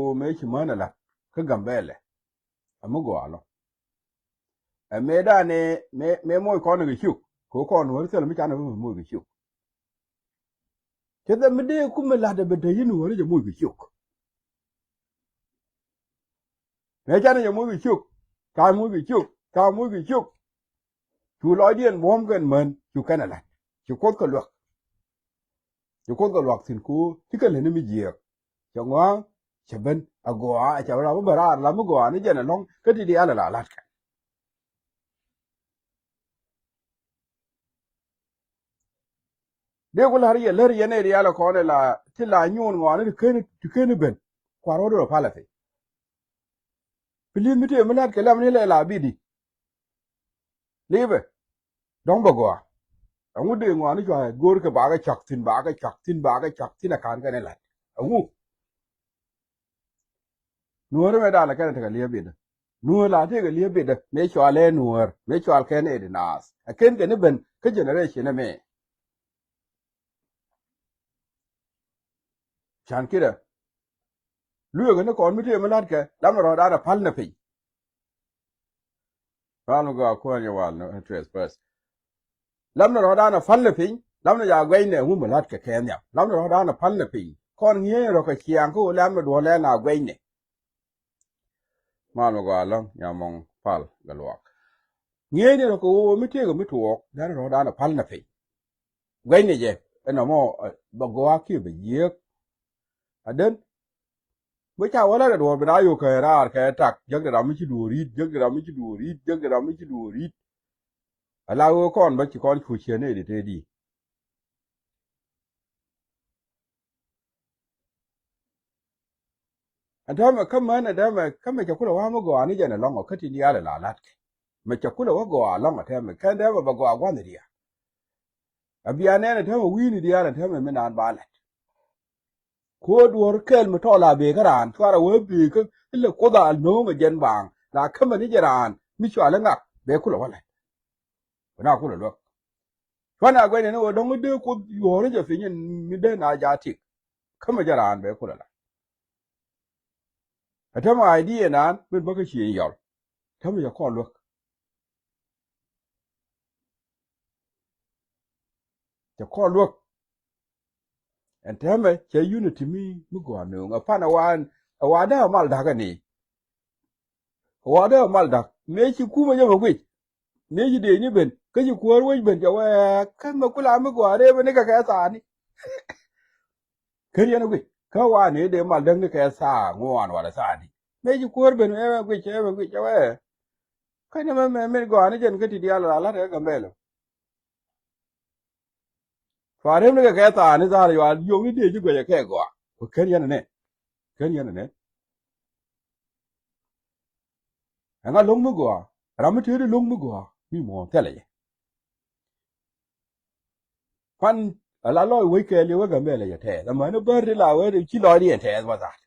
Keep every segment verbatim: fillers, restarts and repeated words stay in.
Ɣöö mëë ci män ɛ la̱t kä Gambɛlɛ ɛ mi gɔaa lɔ. Ɛ mëë danɛ mëë, mëë moc kɔn kɛ ciök kɛ ɣöö kɔn wä thilɛ mi canɛ bä mi moc kɛ ciök. Cɛ dhɛ mi dee kum mi la̱t ɛ ben te yin wä ni jɛ moc kɛ ciök. Mëë canɛ jɛ moc kɛ ciök, ca moc kɛ ciök, ca moc kɛ ciök. Cu lɔcdiɛn buɔ̱m kɛn män cu kɛn ɛ la̱t. Ci Kuoth kɛ luäk. Ci Kuoth kɛ luäk thi̱n kɛ ɣöö ci kɛ leni mi jiääk. Cɛ ŋɔa̱a̱ŋ cɛ ben a gɔaa, a cɛ rɔ bä ben raar la mi gɔaa ni jɛn ɛlɔ̱ŋ kä ti diaal ɛ la la̱t kɛ. Dee ku la̱r yɛ lär yɛn ɛ diaal ɛ kɔn ɛ la ti la nyuun ŋɔaani ti ken ti ken ben. Kua̱r wä do̱r ɛ palɛ piny. Pi li̱th mi tëë mi la̱t kɛ lam ni lɛ la bidi. Li̱pɛ dɔ̱ŋ bɛ gɔaa. Ɛŋu dee ŋɔaani cua go̱o̱r kɛ bakɛ cak thi̱n, bakɛ cak thi̱n, bakɛ cak thi̱n a ka̱n kɛn ɛ la̱t. Ɛŋu? Nuäär mɛ da̱a̱n a kɛn a tekɛ li̱ep bidä. Nuäär la tekɛ li̱ep bidä mëë cual ɛ nuäär, mëë cual kɛn ɛ di naath. A ken kɛ ni ben kä generation ɛmɛ. Can kidɛ. Lueek ni kɔn mi tëë mi la̱tkɛ lam ni rɔ̱dan a pal ni piny. Ram ni gɔaa kuäär yɛ wal ni trespass. Lam ni rɔ̱dan a pal ni piny, lam ni ja guɛcnɛ ŋu mi la̱tkɛ kɛ nhiam. Lam ni rɔ̱dan a pal ni piny. Kɔn ŋi̱eec rɔ kɛ ciaŋ kä ɣöö lam ni duɔ̱ɔ̱r lɛn a guɛcnɛ. Mal mi gɔaa lɔ̱ŋ nyamɔŋ pal gɛ luaak. Ŋi̱eec ni rɔ kɛ ɣöö mi tëëkɛ mi tuɔɔk, lam ni rɔ̱dan a pal ni piny. Guɛcnɛ jɛ ɛn ɛmɔ bɛ gɔaa kiɛ bɛ jiääk. Aden mi ca wä la kɛ duɔ̱ɔ̱r bi na yök kɛ raar kɛ tak, jäk di ram mi ci duɔ̱ɔ̱r ri̱t, jäk di ram mi ci duɔ̱ɔ̱r ri̱t, jäk di ram mi ci duɔ̱ɔ̱r ri̱t. Ala ɣöö kɔn bä ci kɔn cu ciɛ nɛy di tëë di. Ɛn täämɛ kä män ɛ täämɛ kä mɛ cɛ kulɛ wä mi gɔaa ni jɛn ɛlɔ̱ŋ ɔ kä tin diaal ɛ la la̱tkɛ. Mɛ cɛ kulɛ wä gɔaa ɛlɔ̱ŋ ɔ täämɛ kɛn täämɛ bɛ gɔaa gua̱nh ɛ diaal. A bia nɛn ɛ täämɛ wi̱i̱ni diaal ɛ täämɛ mi naan ba la̱t. Kuäär duɔ̱ɔ̱r kɛl mi tɔɔl a bëë kä raan cuarɛ wee bëë kä ilɛ Kuoth a no̱o̱ŋ ɛ jɛn baaŋ la kämɛ ni jɛ raan mi cual iŋak bɛ kulɛ wä la̱t. Bɛ na kulɛ luäk. Cuanɛ a guɛcnɛ ni ɣöö dɔ̱ŋ dee Kuoth yuɔ̱ɔ̱ri jɛ piny in mi dee na ja tik. Kämɛ jɛ raan bɛ kulɛ la. Ɛ tämɛ idea naan min bä kä cieŋ yɔl. Tämɛ cɛ kɔn luäk. Cɛ kɔn luäk. Ɛn tämɛ cɛ unity mi mi gɔaa nööŋ ɛ pan ɛ waan ɛ waa dee ɛ mal da̱k ɛ ni. Ɛ waa dee ɛ mal da̱k mëë ci kumɛ jɛ mɛ guic. Mëë ci dee ni ben kä ci kuäär wec ben cɛ wɛɛ kä mɛ kula mi gɔaa ree ben ni kɛ kɛ thaani. Kä riɛn ɛ guic kä waa ni dee mal däk ni kɛ thaa ŋuan wala thaani. Mëë ci kuäär ben ɛ mɛ guic ɛ mɛ guic cɛ wɛɛ. Kä ni mɛ mɛ mi gɔaa ni jɛn kä ti diaal la la̱t ɛ Gambɛlɛ. Cua rem ni kɛ kɛ thaani dhaar yual yio̱w ni dee ji̱ guɛcɛ kɛ gɔaa. Ku ken yɛn ɛ nɛn. Ken yɛn ɛ nɛn. Ɛŋa lo̱ŋ mi gɔaa ram mi tëëdi lo̱ŋ mi gɔaa mi muɔ̱ɔ̱n thilɛ jɛ. Kuan ala lɔc wec kɛɛl yɛ wek Gambɛlɛ jɛ tɛɛth amäni bär ti la wee ci lɔcdiɛn tɛɛth bä dhaar.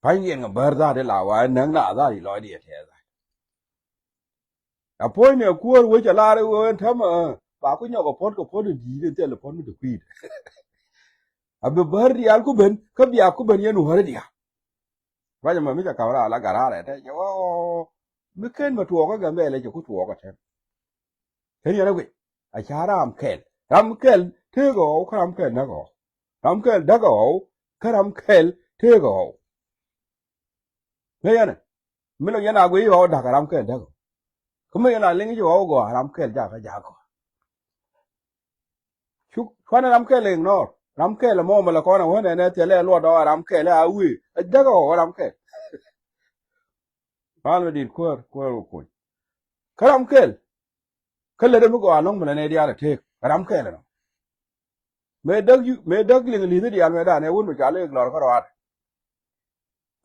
Pa̱nydiɛn kɛ bär dhaar ti la wa näk na dhaar i̱ lɔcdiɛn tɛɛth dhaar. A puɔ̱nyni a kuäär wec a lar i̱ ɣöö ɛn täämɛ ba ku nyɔk a puɔ̱t kɛ puɔ̱t in di̱i̱t in thil puɔ̱t mi ti kui̱t. A bi bär diaal ku ben kä bia ku ben yɛn wääri diaal. Ruac ɛmɔ mi ca ka̱m raar la gat raar ɛ te cɛ wä ɣɔɔ mi ken mɛ tuɔɔk kä Gambɛlɛ cɛ ku tuɔɔk ɛ tɛm. Ken yɛn a guic a ca ram kɛl ram kɛl tëëk ɛ ɣɔw kä ram kɛl näk ɛ ɣɔw. Ram kɛl däk ɛ ɣɔw kä ram kɛl tëëk ɛ ɣɔw. Ŋäc yɛn ɛ mi lɔ yɛn a guic ɣɔw da̱k ɛ ram kɛl däk ɛ ɣɔw. Kä mi yɛn a liŋ ci ɣɔw gɔaa ram kɛl jakä jakä. Cuk cuanɛ ram kɛl ignore ram kɛl ɛmɔ mɛ lɛ kɔn ɛ wä nɛnɛ thilɛ luɔt ɔ ram kɛl ɛ a wee ɛ däk ɛ ɣɔw ɛ ram kɛl. Mal mi dit kuäär kuäär wä kuny. Kä ram kɛl kä lät ɛmi gɔaa lo̱ŋ mi lɛ nɛ diaal ɛ tëëk ɛ ram kɛl ɛnɔ. Mëë däk yu mëë däk liŋ li̱th i̱ diaal mëë danɛ wun mi cɔal i̱ lɔr kä rɔaat.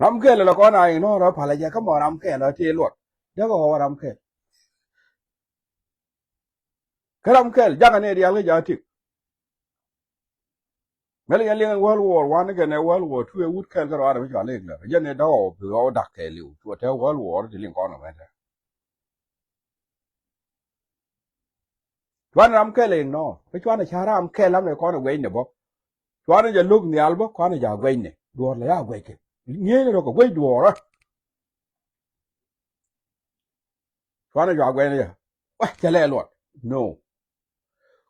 Ram kɛl lɛ kɔn a ignore ɔ palä jɛ kä mɔ ram kɛl ɔ tëë luɔt. Däk ɛ ɣɔw ɛ ram kɛl. Kä ram kɛl jakä ni diaal kä ja̱ tik. Mɛl yɛn liŋ World War One kɛnɛ World War Two ɛ wut kɛl kä rɔaar mi cɔal i̱ England jɛn ni dɔ̱k ɣɔw bi ɣɔw da̱k kɛɛliw cuɔ te World War ti liŋ kɔn kɛ mɛn te. Cuan ram kɛl ignore kä cuan ca ram kɛl lam ni kɔn ɛ guɛcnɛ bä. Cuan jɛ lo̱k nhial bä kuan jɛ a guɛcnɛ duɔ̱ɔ̱r lɛ ya guɛckɛ. Ŋi̱eecnɛ rɔ kɛ guec duɔ̱ɔ̱rä. Cuanɛ jɔak guɛcnɛ jɛ. Wä cɛ lɛ luɔt. No.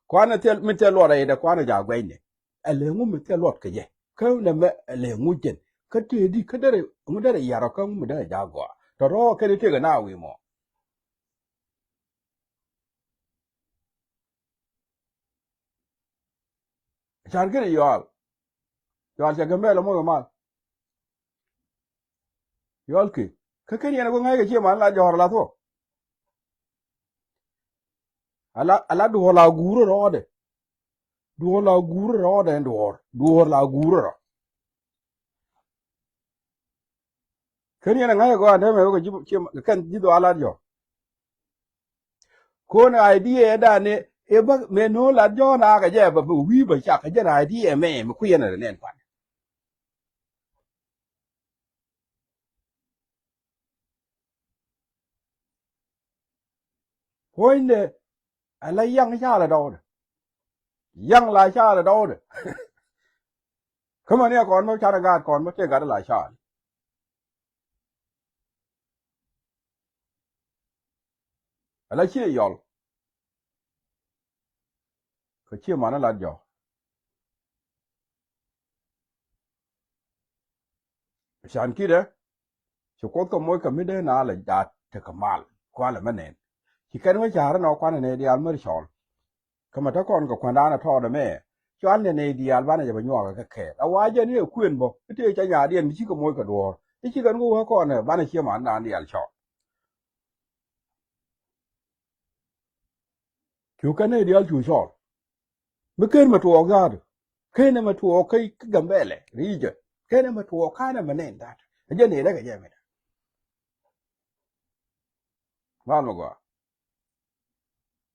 Kuanɛ thil mi thil luɔt a yetdɛ kuanɛ jɔak guɛcnɛ. Ɛ lɛ ŋu mi thil luɔt kɛ jɛ. Kä nɛ mɛ ɛ lɛ ŋu jɛn. Kä tëëdi kä derɛ ŋu derɛ yarɔ kä ŋu mi derɛ jɔak gɔaa. Tɔ̱tɔ̱ kɛn i̱ tëëkɛ na wi̱i̱ mɔ. Can kini yɔal. Yɔal cɛ Gambɛla mɔ kɛ mal. Yɔal ki. Kä ken yɛn kɔ ŋa̱c kɛ cie man la jɔɔr la thuɔ. Ala, ala duɔr la guur rɔɔdɛ. Duɔr la guur rɔɔdɛ duɔr. Duɔr la guur rɔ. Ken yɛn ŋa̱c kɛ gɔaa dee mɛ wekɛ ji̱, kɛn ji̱ dhuaalat jɔ. Kon idea dan ni i̱ bä mɛ no̱o̱ŋ lat jɔ̱ɔ̱n akɛ jɛ bä bä wi̱i̱ bä cak kɛ jɛn idea mɛ mi kui̱ yɛn rɛ nɛn kuan. Puɔ̱nydɛ ala yaŋ ca lɛ dɔwdɛ. Yaŋ la ca lɛ dɔwdɛ. Kä mani a kɔn bä canɛ gaat kɔn bä tëë gat la ca lɛ. Ala ciɛ yɔl. Kä ciɛ man a lat jɔk. Can kidɛ ci Kuoth kɛ moc kɛ mi dee na lɛ jaat tekɛ mal kualɛ mɛ nɛn. Ci kɛn wä ca̱rä nɔ kuanɛ nɛ diaal mär cɔl. Kä mɛ te kɔn kɛ kuɛndan ɛ tɔɔdɛ mɛ cual nɛ nɛ diaal banɛ jɛ bɛ nyuɔɔkɛ kɛ kɛɛl a wa jɛn i̱ ɛ kuën bä i̱ tëë ca nyaadiɛn mi cikɛ moc kɛ duɔ̱ɔ̱r i̱ cikɛn kɛ wä kɔn ɛ banɛ cie mandan diaal cɔl. Cu kɛn nɛ diaal cu cɔl. Mi ken mɛ tuɔɔk dhaadu. Ken mɛ tuɔɔk kä Gambɛlɛ region. Ken mɛ tuɔɔk kanɛ mɛ nɛn dhaadu. Ɛ jɛ nɛn rɛk ɛ jɛ mɛ. Mal mɛ gɔaa.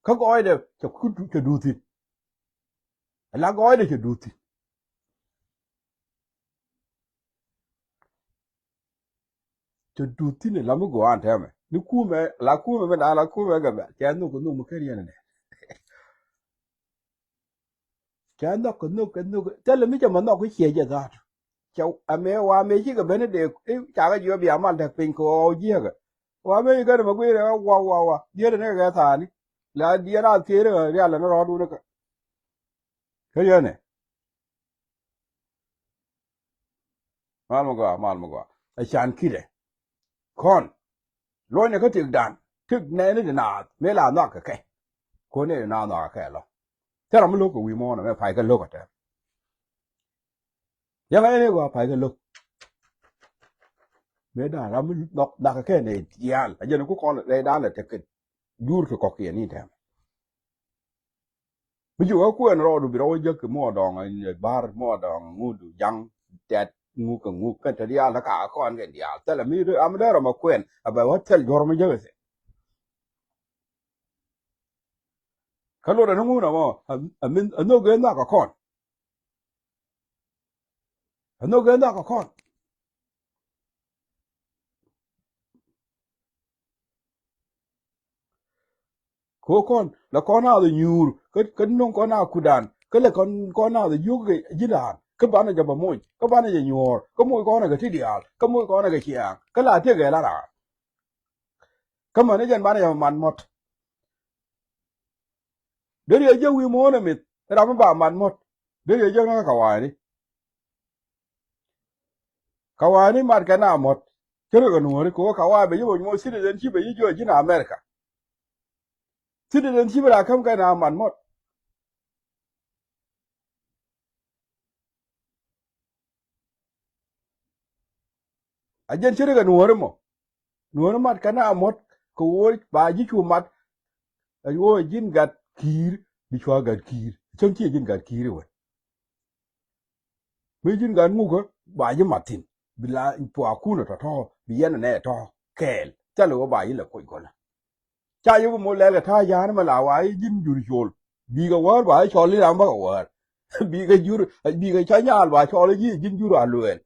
Kä gɔɔydɛ cɛ kut cɛ duut thi̱n. Ala gɔɔydɛ cɛ duut thi̱n. Cɛ duut thi̱n ila mi gɔaa ɛn tɛmɛ ni kumɛ la kumɛ mi da̱a̱n la kumɛ Gambɛlɛ cɛ nhuk kɛ nhuk mi ken yɛn ɛnɛ. Cɛ nhɔk kɛ nhɔk kɛ nhɔk thilɛ mi cɛ mɛ nhɔk i̱ ciɛ jɛ dhaat. Cɛ amɛ wa mɛ cikɛ ben i̱ dee i̱ cakɛ jiɔ bia mal däk piny kɛ ɣɔw jiɛkɛ. Wa mɛ ci gɛn mɛ gui̱i̱rɛ wa wa wa diɛt ni kɛ thaani la diɛt a thieri kɛ rial ni rɔɔdun ikä. Kä yɛnɛ. Mal mi gɔaa mal mi gɔaa. Ɛ can kidɛ. Kɔn luɔnyɛ kä tëkdan tëk nɛɛni ti naath mëë la nhɔakɛ kɛ. Kuɔn ni ti naath nhɔakɛ kɛ lɔ. Thil ram mi lo̱k kɛ wi̱i̱ muɔ̱ɔ̱n ɛmɛ pay kä lo̱k ɛ tɛr. Yɛn ɛ ni gɔaa pay kä lo̱k. Mëë dan ram mi nhɔk nhɔakɛ kɛ nɛ diaal a jɛn ku kɔn rɛydan lɛ tekɛ. Jur ti kɔkiɛn ni tɛm. Mi ji̱ wä kuɛn rɔɔdu bi rɔ wä jäk kɛ muɔ dɔŋ ɛ bar muɔ dɔŋ ŋudu jaŋ tɛt ŋuk kɛ ŋuk kɛn te diaal te ka kɔn kɛn diaal thɛlɛ mi ram mi dee rɔ mɛ kuɛn a bɛ wä thɛl juɔr mi jäk kɛ thil. Kä lotdɛ ni ŋun amɔ a min a nhök gee nhak a kɔn. A nhök gee nhak a kɔn. Kɛ ɣöö kɔn la kɔn a dhɔ nyuur kä kä no̱ŋ kɔn a kudan kä la kɔn kɔn a dhɔ yio̱k kɛ ji̱ raan kä banɛ jɛ bɛ moc kä banɛ jɛ nyuɔ̱ɔ̱r kä moc kɔn a kɛ ti diaal kä moc kɔn a kɛ ciaaŋ kä la tëk ɛ la raan. Kä mäni jɛn banɛ jɛ bɛ mat muɔ̱t. Deri ɛ jɛ wi̱i̱ muɔ̱ɔ̱n ɛ mith ram mi ba mat muɔ̱t. Deri ɛ jɛ ŋäk ɛ kawaani. Kawaani mat kɛ na muɔ̱t. Cä rɛ kɛ nuɔ̱ɔ̱ri kɛ ɣöö kawaani bɛ yi bä nyuɔ̱ɔ̱r citizenship bɛ yi jiɔ ji̱n America. Citizenship ra käm kɛ na mat muɔ̱t. A jɛn cä rɛ kɛ nuɔ̱ɔ̱ri mɔ. Nuɔ̱ɔ̱ri mat kɛ na muɔ̱t kɛ ɣöö ba ji̱ cu mat. Ɛ ɣöö ji̱n gat ki̱i̱r bi cua gat ki̱i̱r cäŋ ci ji̱n gat ki̱i̱r iwɛ. Mi ji̱n gat ŋukä ba ji̱ mat thi̱n bi la puakunä tɔ̱tɔ̱ bi yɛn ɛ nɛ tɔ̱ kɛɛl thilɛ ɣöö ba ji̱ lɛ koc gɔlä. Ca yop mɔ lɛl kɛ ta̱a̱ ja̱a̱n mɛ la wa i̱ ji̱n jur col bikɛ wäär ba i̱ cɔl i̱ ram bä kɛ wäär. Bikɛ jur bikɛ ca nyaal ba cɔl i̱ ji̱n jur a luɛɛl.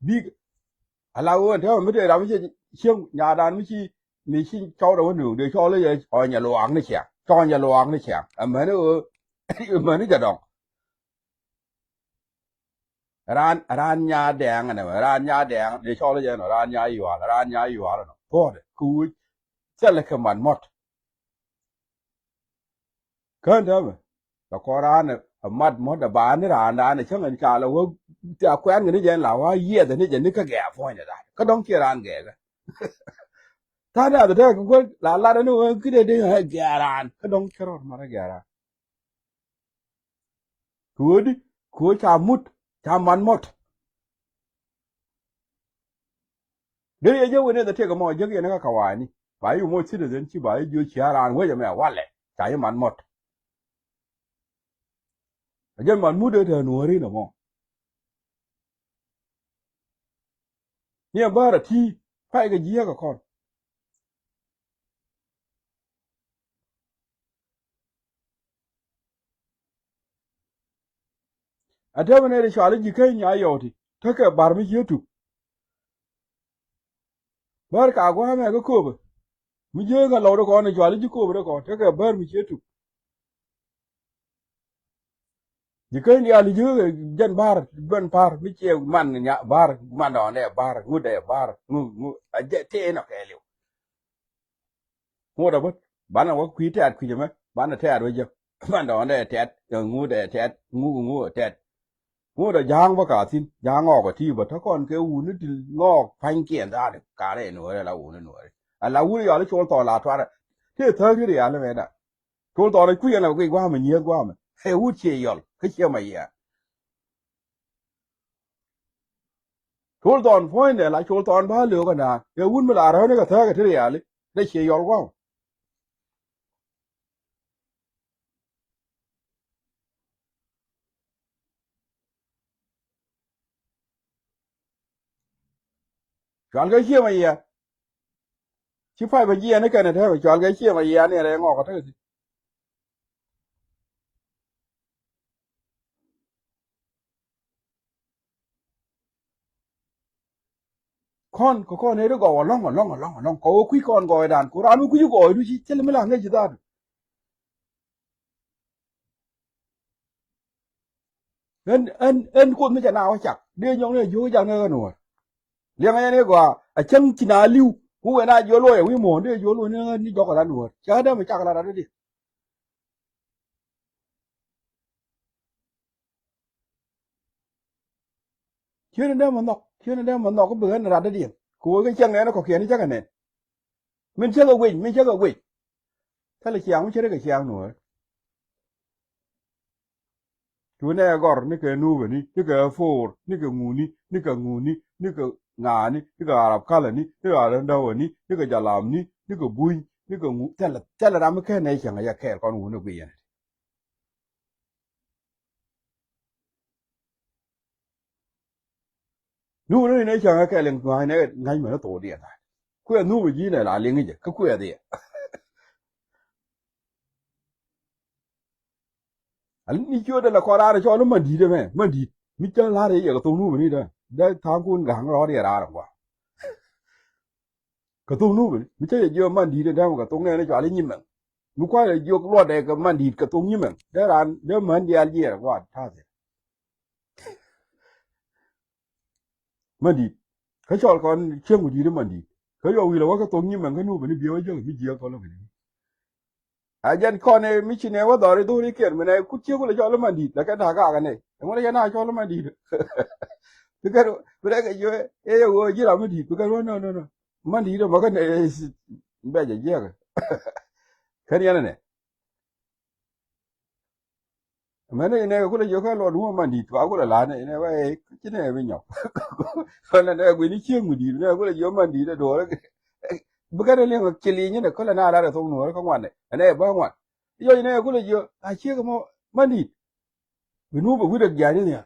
Bikɛ a la ɣöö ɛn täämɛ mi tëë ram mi cɛ cieŋ nyaatdan mi ci mi ci cɔwdɛ wä nööŋ dee cɔl i̱ ɔnyɛ luaak ni ciaŋ cɔnyɛ luaak ni ciaŋ. Amäni ɣöö amäni jɛ dɔŋ. Raan, raan nya dɛɛŋ ɛnɛ mɛ, raan nya dɛɛŋ, dee cɔl jɛ nɔ, raan nya yual, raan nya yual ɛnɔ. Thuɔɔdɛ, kɛ wec, thilɛ kɛ mat mɔt. Kään täämɛ, la kɔn raan ɛ mat mɔt ɛ ba ni raan raan ɛ cäŋ ɛn ca la wä, ca kuɛn kɛ ni jɛ la wä yiɛth ni jɛ ni kä gɛɛ puɔ̱nydɛ dan. Kä dɔ̱ŋ ciɛ raan gɛɛ kɛ. Tha̱a̱ŋ dath tɛk kɛ kuäär la lat ni wä kidɛ dee ɛ gɛɛ raan. Kä dɔ̱ŋ cä rɔɔd mat ɛ gɛɛ raan. Kɛ ɣöö di, kɛ ɣöö ca mut, ca man mɔt. Dee yɛ jɛ wen ɛ the tëk ɛmɔ, jek yɛn kä kawani. Ba yi mɔ citizen ci ba yi jiö cia raan wec ɛmɛ walɛ, ca yi man mɔt. A jɛ man mut ɛ te nuɔ̱ɔ̱ri nɛ mɔ. Ni ɛ bäär a ti, pay kɛ jiäk ɛ kɔn. A täämɛ nɛy ti cɔal i̱ ji̱ keny nya yɔw ti tekɛ bär mi cië tuk. Bär ka gua̱a̱mɛ kä köpɛ mi jiäk kɛ lɔw ti kɔn i̱ cɔal i̱ ji̱ köpɛ ti kɔn tekɛ bär mi cië tuk. Ji̱ keny diaal i̱ ji̱ jɛn bär ben bär mi ciɛ man nya bär man dɔɔndɛ bär ŋut dɛ bär ŋu ŋu a jɛ tëë nɔ kɛɛliw. Ŋuɔ̱t a bät banɛ wä kui̱ tɛ̈t kui̱c ɛmɛ banɛ tɛ̈t wä jɛ. Mandɔɔŋdɛ tɛ̈t kɛ ŋuudɛ tɛ̈t ŋuk ŋuudɛ tɛ̈t. Ŋuudɛ ja̱a̱ŋ bä ka thi̱n ja̱a̱ŋ ŋɔɔk ɛ ti bä te kɔn kɛ wuni ti ŋɔɔk pa̱nykiɛn dhaat. Karɛ nuɔɔri ala wuni nuɔɔri ala wuni yɔal i̱ col thɔɔl a tuarɛ. Ti thäk ti rial imɛ da. Col thɔɔl i̱ kui̱ ɛn ɛ guic gua̱a̱mɛ nyieth gua̱a̱mɛ ɛ wut cie yɔl kä cie ma yiɛɛr. Col thɔn puɔ̱nydɛ la col thɔn ba löökä naan ɛ wut mi la räwni kɛ thääk ɛ ti riali dee cie yɔl gua̱a̱m. Cual kɛ cie ma yiɛɛr. Ci pay bä jiɛɛn ikɛn ɛ tɛpɛ cual kɛ cie ma yiɛɛr ni rɛy ŋɔk ɛ tɛpɛ thi̱n. Kɔn kɛ kɔn ëë ti gɔw alɔ̱ŋ alɔ̱ŋ alɔ̱ŋ alɔ̱ŋ kɛ ɣöö kui̱ kɔn gɔɔydan ku raan mi kui̱ci gɔɔydu ci thil mi la ŋäc ci dhaatu. Ɛn ɛn ɛn kuoth mi cɛ na wä cak dee nyɔk ni a jiök jak ni ɣän wä. Liɛŋɛ yɛn i̱ gɔaa a cäŋ ci na li̱w mi wee na jiöl wä yɛ wi̱i̱ muɔ̱ɔ̱n dee jiöl wä ni ɣän ni jɔk kɛ ran wä cä dee mi cak la ran di. Ciötni dee mɛ nhɔk ciötni dee mɛ nhɔk bi ɣän rat dädiɛn kɛ wee kɛ ciɛŋ nɛn kɔ̱kiɛn i̱ cäkɛ nɛn. Min cäkɛ guic min cäkɛ guic. Thilɛ ciaŋ mi ce̱tkɛ ciaŋ nuɔ̱ɔ̱r. Cu nɛ gɔr nikɛ nuupɛ ni nikɛ foor nikɛ ŋuni nikɛ ŋuni nikɛ ŋaani nikɛ arab kalɛ ni nikɛ arab dawä ni nikɛ jalam ni nikɛ buny nikɛ ŋu thilɛ thilɛ ram mi kɛn nɛ ciaŋ a yɛ kɛɛl kɔn wuni guic yɛn. Nup ni ni cäŋ ɛ kɛl in ŋa̱c ni ŋa̱c mɛn thok diɛ tha̱a̱c. Kuɛ nup ji̱ nɛ la liŋ jɛ kä kuɛ dhiɛ. Al ni ciöt dɛ la kɔn raar cɔl mandit ɛmɛ mandit mi cä la̱r yɛ kɛ thok nup ni dɛ dɛ tha̱a̱ŋ kun ga̱ŋ rɔɔd yɛ raar ŋuan. Kɛ thok nupɛ mi cä yɛ jiök man di̱i̱t ɛn täämɛ kɛ thok nɛɛni cɔal i̱ nyimɛŋ. Mi kua̱c ɛ jiök luɔtdɛ kɛ man di̱i̱t kɛ thok nyimɛŋ dee raan dee män diaal jiɛɛr ɛ gua̱a̱th ta̱a̱ thi̱n. Man di̱i̱t kä cɔl kɔn cieŋ ku di̱i̱t i̱ man di̱i̱t kä yɔ wi̱i̱ lɛ wä kä thok nyimɛŋ kä nupɛ ni biɛ wä jiök mi jiääk thok lä kɛ ni. A jɛn kɔn ɛ mi ci nɛ wä dhɔr i̱ dhuri kiɛn mi nɛ kut ciek wä lɛ cɔl i̱ man di̱i̱t lɛ kɛn ta̱a̱ kakä nɛ ɛŋu lɛ cɛ na cɔl i̱ man di̱i̱t. Bi kɛn bi rɛk ɛ jiö ɛ yɛ ɣöö ji̱ ram mi di̱i̱t bi kɛn wä nɔ nɔ nɔ. Man di̱i̱t ɛmɔ kä nɛ bɛc ɛ jiɛk. Kɛn yɛn ɛnɛ. Mɛn ni nɛ kulɛ jiök kä luɔt wä man di̱i̱t kua kulɛ la̱t ni nɛ wee ci nɛ bi nyɔk. Kulɛ nɛ guini cieŋ mi di̱i̱t nɛ kulɛ jiök man di̱i̱t ɛ duɔɔr. Bi kɛn liŋ ci li̱ny ni kulɛ na lat ɛ thok nuɔɔr kä ŋuan nɛ ɛnɛ bä ŋuan. Yɔc nɛ kulɛ jiök a ciek mɔ man di̱i̱t. Bi nup ɛ wi̱dɛ jiac ni nhial.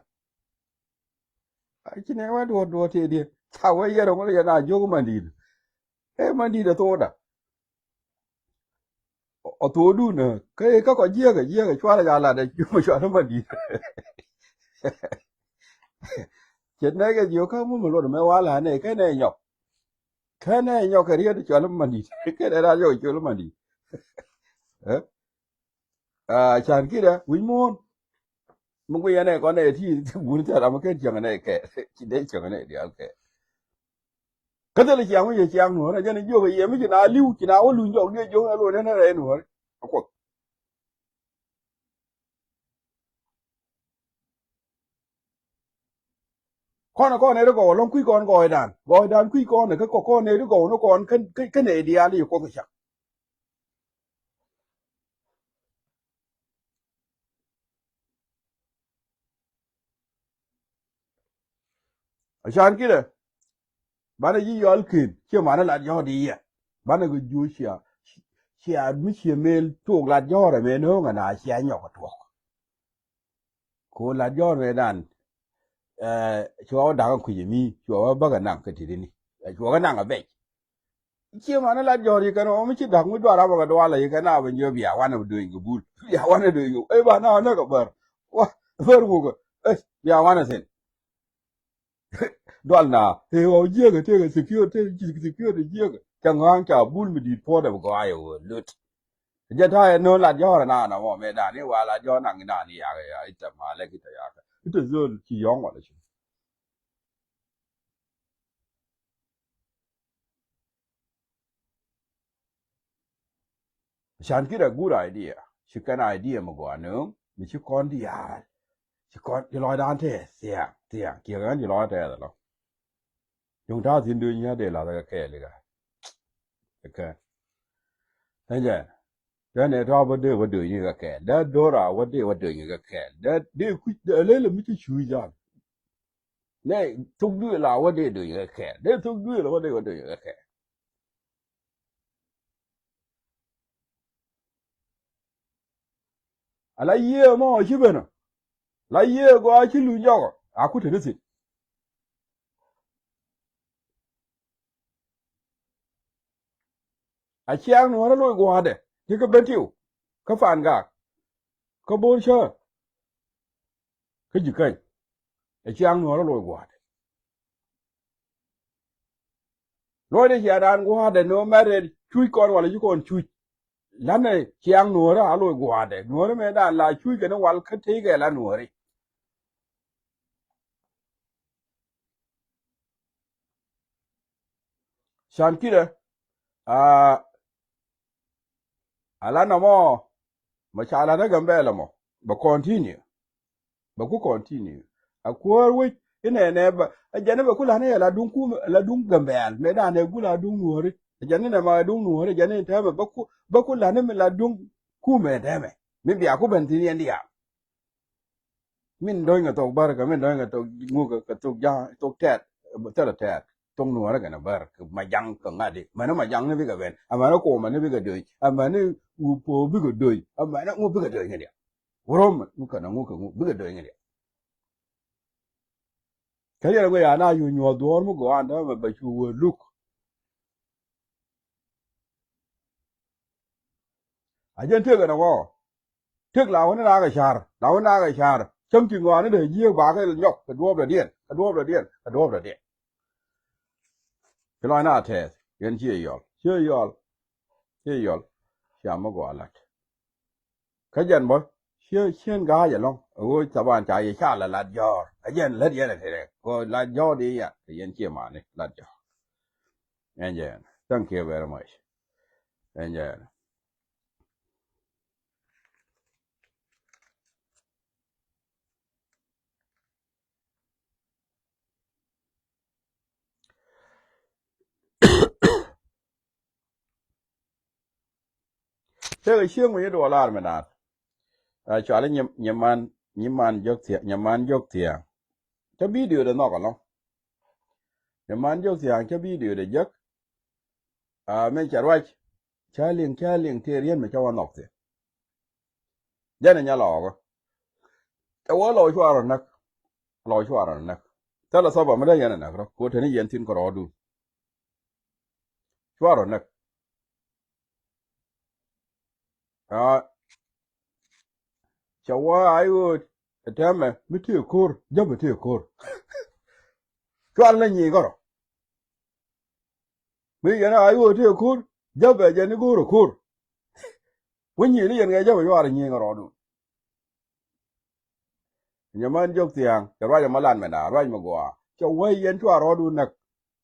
A ci nɛ wee duɔ̱ɔ̱r duɔ̱ɔ̱r tëë diɛ ca wee yɛr ŋuɔ̱t yɛn a jiök mandit. Ɛ mandit ɛ thokda. Ɔ thokdun ɛ kä kä kɔ jiäkɛ jiäkɛ cualɛ ca lat ɛ jiök mɛ cualɛ mandit. Cɛ nɛ kɛ jiök kä mumɛ luɔt mɛ wal anɛ kɛ nɛ nyɔk. Kɛ nɛ nyɔk kɛ riet cualɛ mandit kɛ nɛ rat yɔk cualɛ mandit. Ɛ. Aa can kidɛ wi̱c muɔ̱ɔ̱n. Mi guiyɛ nɛ kɔn nɛ ti ti bun thil ram kɛ cieŋ nɛ kɛ. Ci dee cieŋ nɛ diaal kɛ. Kä thilɛ ciaŋ mi ciɛ ciaŋ nuɔ̱ɔ̱rä jɛn jiök ɛ yɛ mi ci na li̱w ci na wä luny jɔk diɛ jiök ɛ luɔ̱n nɛ rɛy nuɔ̱ɔ̱rä. A kuɔth. Kɔn kɔn ɛ ri gɔw ɛlɔ̱ŋ kui̱ kɔn gɔɔydan. Gɔɔydan kui̱ kɔn ɛ kä kɔn ɛ ri gɔw ni kɔn kä, kä, kä nɛ diaal i̱ kuɔth cak. A can kidɛ. Banɛ ji̱ yɔl ken ciɛ manɛ lat jɔ̱ɔ̱k di yɛ. Banɛ kɛ juuc cia, cia mi cie mel tuɔɔk lat jɔ̱ɔ̱k rɛ mɛ no̱o̱ŋɛ na cia nyɔk ɛ tuɔɔk. Ko lat jɔ̱ɔ̱k rɛ dan. Ɛ, cua wä da̱k ɛ kui̱c ɛ mi cua wä bäkɛ naŋ kä ti̱ti̱ni. Ɛ, cua kɛ naŋ ɛ bɛc. Cie manɛ lat jɔ̱ɔ̱r yikɛn ɔ mi ci da̱k mi duar abä kɛ dualɛ yikɛn a bä jiö bia wanɛ do̱ny kɛ bul. Bia wanɛ do̱ny kɛ ɛ ba na wanɛ kɛ bär. Wa bär wukɛ. Ɛ bia wanɛ thin. Dual na ɛ ɣɔw jiäkɛ tëëkɛ security, security jiäkɛ. Cɛ ŋa̱a̱ŋ ca bul mi di̱i̱t puɔ̱t ɛ bi gɔaa yɛ ɣöö löt. Jɛ ta̱a̱ yɛ nööŋ lat jɔ̱ɔ̱r ɛ naan ɛ mɔ mëë dan i̱ wa lat jɔ̱ɔ̱r naŋ i̱ naan i̱ yakɛ ya i̱ tɛ malɛ ki tɛ yakɛ i̱ tɛ dhöl ci yɔ̱ŋ wala ci. Can kit a good idea. Ci kɛn idea mi gɔaa nööŋ mi ci kɔn diaal. Ci kɔn ci lɔcdan tɛɛth thiaŋ thiaŋ kiɛ kɛn ci lɔcdan tɛɛth ɛlɔ. Cuŋ ta̱a̱ thi̱n duny nya dee lath kɛ kɛɛl ikä. Kɛ ɛn jɛn. Dee nɛ tɔ̱ wä dee wä duny kɛ kɛɛl dee dora wä dee wä duny kɛ kɛɛl dee dee kuc dee lele mi ci cuc jal. Nɛ thuk duëël a wä dee duëëc kɛ kɛɛl. Dee thuk duëël a wä dee wä duëëc kɛ kɛɛl. A la yiëë mɔ ci ben ɔ. La yiëë gɔaa ci luny jɔkɔ. A ku te ni thi̱n. A ciaŋ nuɔ̱ɔ̱rä loc gua̱a̱dɛ. Ti kä ben tiu. Kä fan gak. Kä bo̱o̱r cä. Kä ji̱ käny. A ciaŋ nuɔ̱ɔ̱rä loc gua̱a̱dɛ. Luɔcdɛ cia raan gua̱a̱dɛ ni ɣä mɛt rɛt cuc kɔn wala ci kɔn cuc. La̱nɛ ciaŋ nuɔ̱ɔ̱rä a loc gua̱a̱dɛ nuɔ̱ɔ̱rä mëë daan la cuc kɛn wal kä tëëkɛ la nuɔ̱ɔ̱ri. Can kidɛ a a la nɔmɔ mɛ ca la ni Gambɛla mɔ bɛ continue. Bɛ ku continue a kuäär wec inɛnɛ bɛ a jɛn bɛ ku la ni ɛ la duŋ kum la duŋ Gambɛl mɛ danɛ gu la duŋ nuɔri a jɛn inɛ ma duŋ nuɔri a jɛn in tɛmɛ bɛ ku bɛ ku la ni mi la duŋ kumɛ tɛmɛ mi bia ku ben thin yɛn diaal. Min do̱ny kɛ thok bär kɛ min do̱ny kɛ thok ŋuk kɛ thok ja̱a̱ŋ thok tɛt thilɛ tɛt thok nuɔ̱ɔ̱rä kɛn bär kɛ majaŋ kɛ ŋa̱di mɛni majaŋ ni bikɛ ben amäni kuɔmɛ ni bikɛ do̱ny amäni wupo bikɛ do̱ny amäni ŋu bikɛ do̱ny kɛ diɛ. Wuromɛ ŋu kɛn ŋu kɛ ŋu bikɛ do̱ny kɛ diɛ. Kɛ yɛn ŋu ya na yu nyuɔ̱th duɔ̱ɔ̱r mi gɔaa dämɛ bɛ cu wee luk. A jɛn tëëk ɛn ɛ ŋɔ. Tëk la wä ni raak ɛ ca̱r la wä ni raak ɛ ca̱r. Cäŋ ti ŋɔaani dee jiëëk bakɛ nyɔk kɛ duɔɔp dɔ̱diɛn kɛ duɔɔp dɔ̱diɛn kɛ duɔɔp dɔ̱diɛn. Ci lɔc na tɛɛth yɛn ciɛ yɔl ciɛ yɔl ciɛ yɔl. Cia mi gɔaa la̱t. Kä jɛn bä ciɛ ciɛn ga̱a̱c ɛlɔ̱ŋ ɛ ɣöö thaban ca yɛ ca la lat jɔ̱ɔ̱r ɛ jɛn lät yɛn ɛ tɛrɛ kɛ lat jɔ̱ɔ̱r di ya kɛ yɛn ciɛ mani lat jɔ̱ɔ̱r. Ɛn jɛn thank you very much. Ɛn jɛn. Tëëkɛ cieŋ mi ci duɔl lar mi naath. Ɛ cuali nyiman nyiman jɔk thiaŋ nyiman jɔk thiaŋ. Cä bidio dee nhɔk ɛlɔ̱ŋ. Nyiman jɔk thiaŋ cä bidio dee jek. A min ca ruac. Ca liŋ ca liŋ tëë riet mi ca wä nhɔk thiaŋ. Jɛn ɛ nya lɔɔkä. Cɛ wä lɔɔk cuarɛ näk. Lɔɔk cuarɛ näk. Thilɛ thɔpa mi dee yɛn ɛ näk rɔ ko teni yɛn thin kɛ rɔɔdun. Cuarɛ näk. Aa. Cɛ wä a i̱ ɣöö ɛ tɛmɛ mi tëë ko̱r jäpɛ tëë ko̱r. Cuarɛ lɛ nyiŋ kärɔ. Mi yɛn a i̱ ɣöö tëë ko̱r jäpɛ jɛ ni go̱o̱r ɛ ko̱r. Wä nyiŋ ni yɛn kɛ jäpɛ cuarɛ nyiŋ kärɔɔdun. Nyɛ män jɔk thia̱a̱ŋ, cɛ ruac ɛmɔ lat mɛn da̱a̱, ruac mi gɔaa. Cɛ wä yɛn cua rɔɔdun näk.